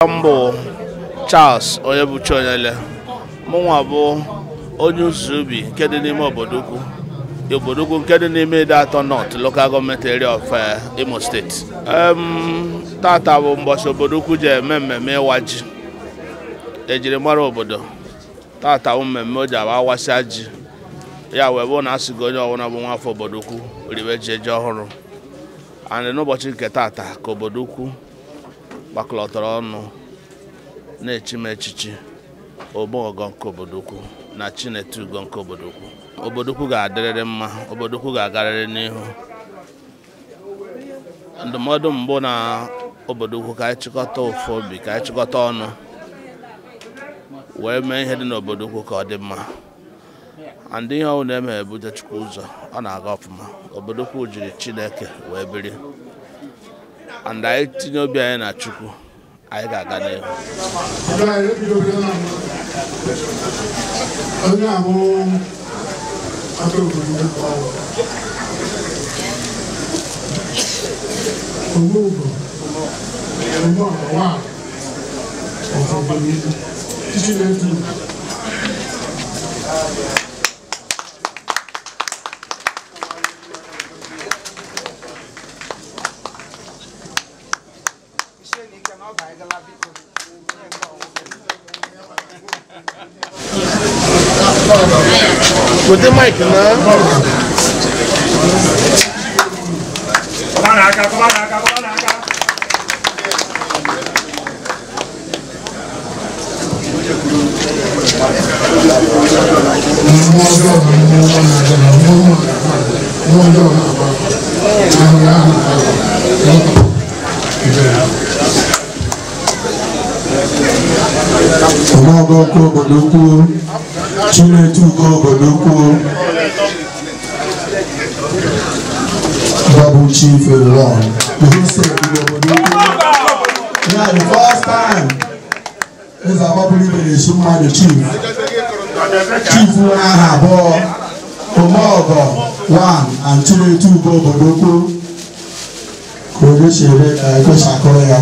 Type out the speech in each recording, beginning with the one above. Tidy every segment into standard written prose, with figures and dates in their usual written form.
Mbụ Charles Onyebuchi Onyele, mụnwa bụ onye ụzọ ubi nke dị n'ime obodo ukwu, obodo ukwu nke dị n'ime Ideato North Local Government Area of Imo State. Tata bụ mbọchị obodo ukwu ji eme mmemme ịwa ji ejiri mara obodo. Tata bụ mmemme o ji awa awasịa ji, ya wee bụ na asịgo onye ọbụla bụ nwafọ obodo ukwu ribe ji eji ọhụrụ. And n'ụbọchị nke tata ka obodo ukwu gbakọtara ọnụ na-echi m echichi Ogbogo nke obodo ukwu na Chinetugo nke obodo ukwu. Obodo ukwu ga-adịrịrị mma, obodo ukwu ga-agarịrị n'ihu. Ndụmọdụ mbụ na obodo ukwu ka anyị chịkọta ofu obi, ka anyị chịkọta ọnụ wee mee ihe dị n'obodo ukwu ka ọ dị mma. And ihe ọbụla na-eme ebute Chukwu ụzọ, ọ na-aga ọfụma. Obodo ukwu jiri Chineke wee biri. And anyị tinye obi anyị na Chukwu, anyị ga-aga n'ihu. Onye ahụ aka obodo Omugo, Omugo wa ọ̀fọ̀gbọ̀n Chinedu. With the mic now. Omogo obodo ukwu, Chinetugo obodo ukwu, Double Chief alone. Yeah, the first time is a popular the chief. Chief Ahabo, Omogo 1 and Chinetugo obodo ukwu. Kodo Shere, Kosakoya.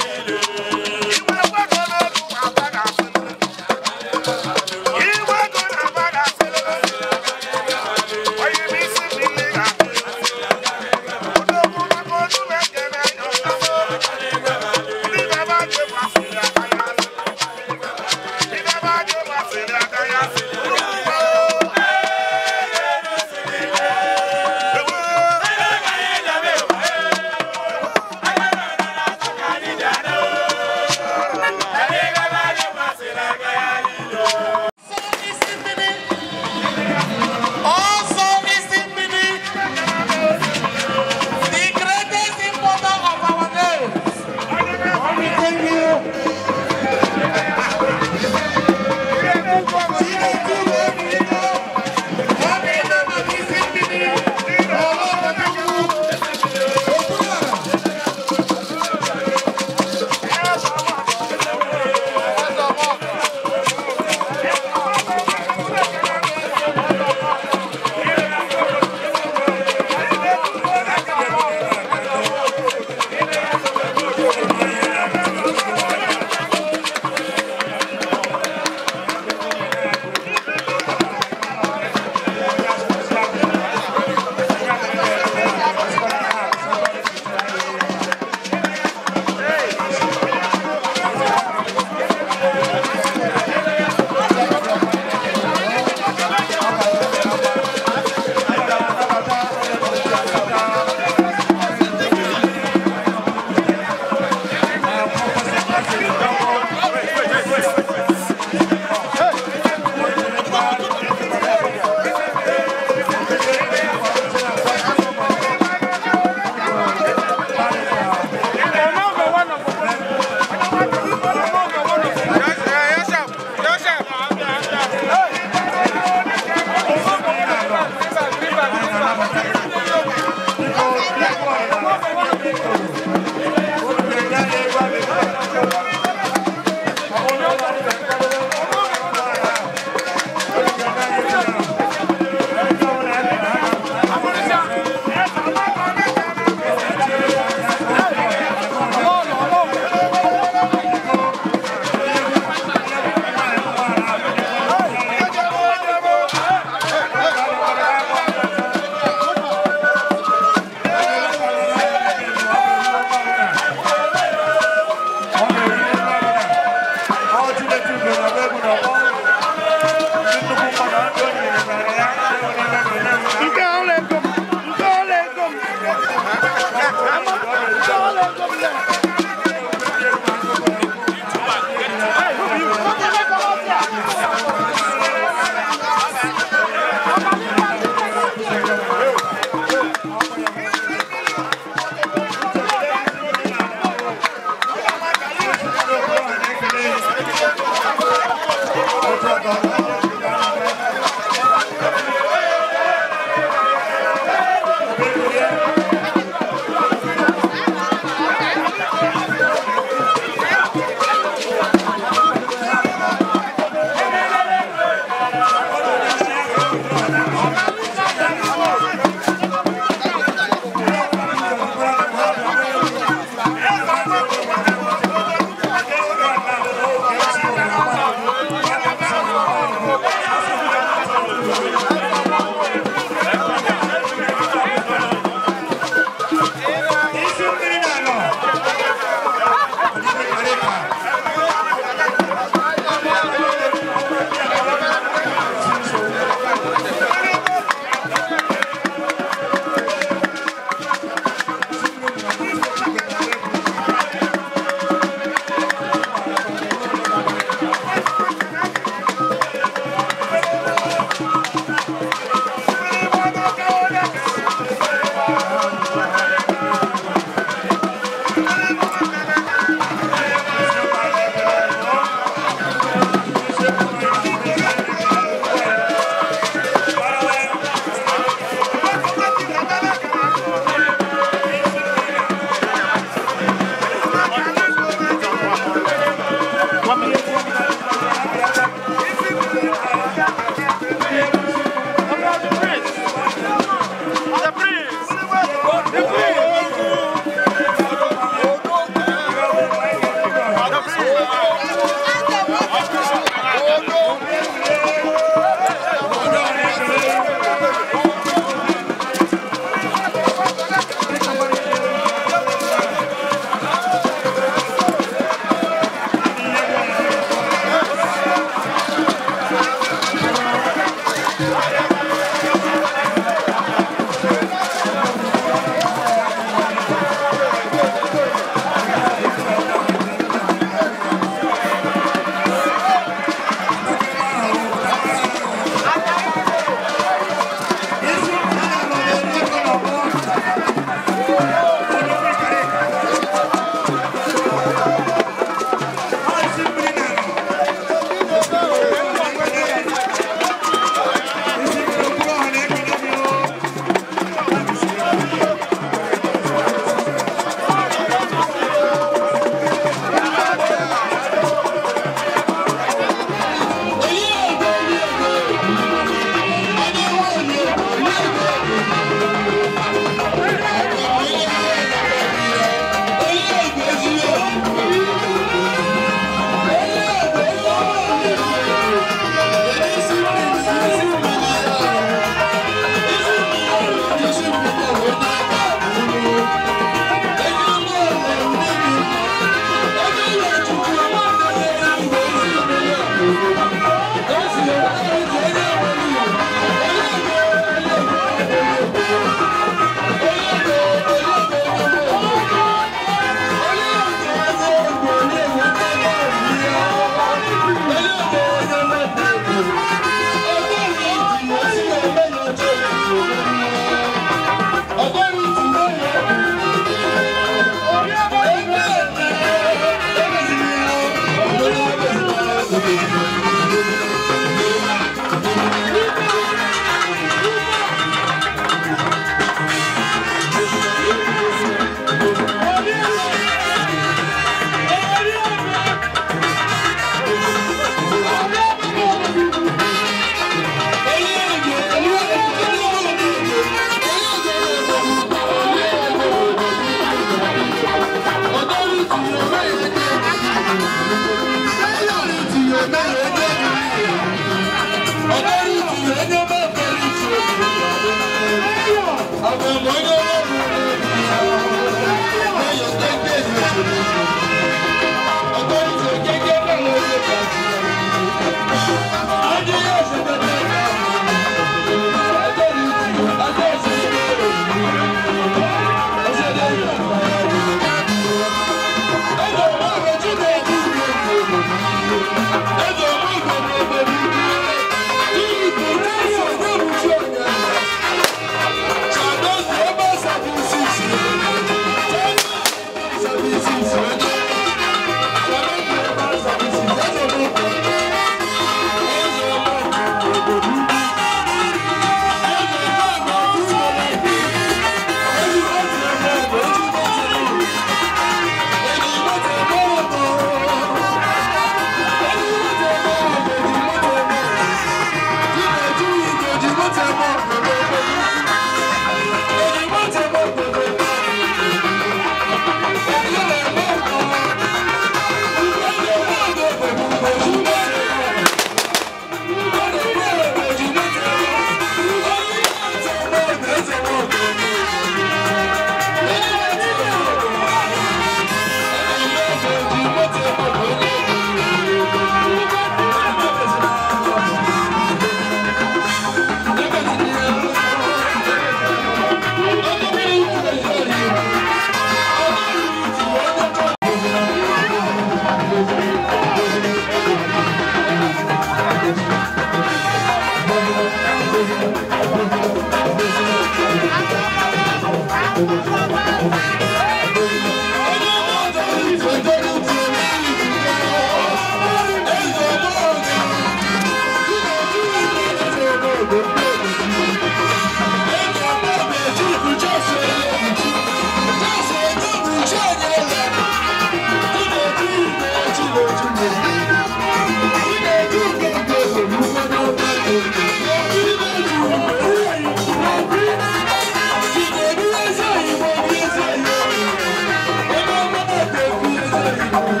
Thank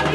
you.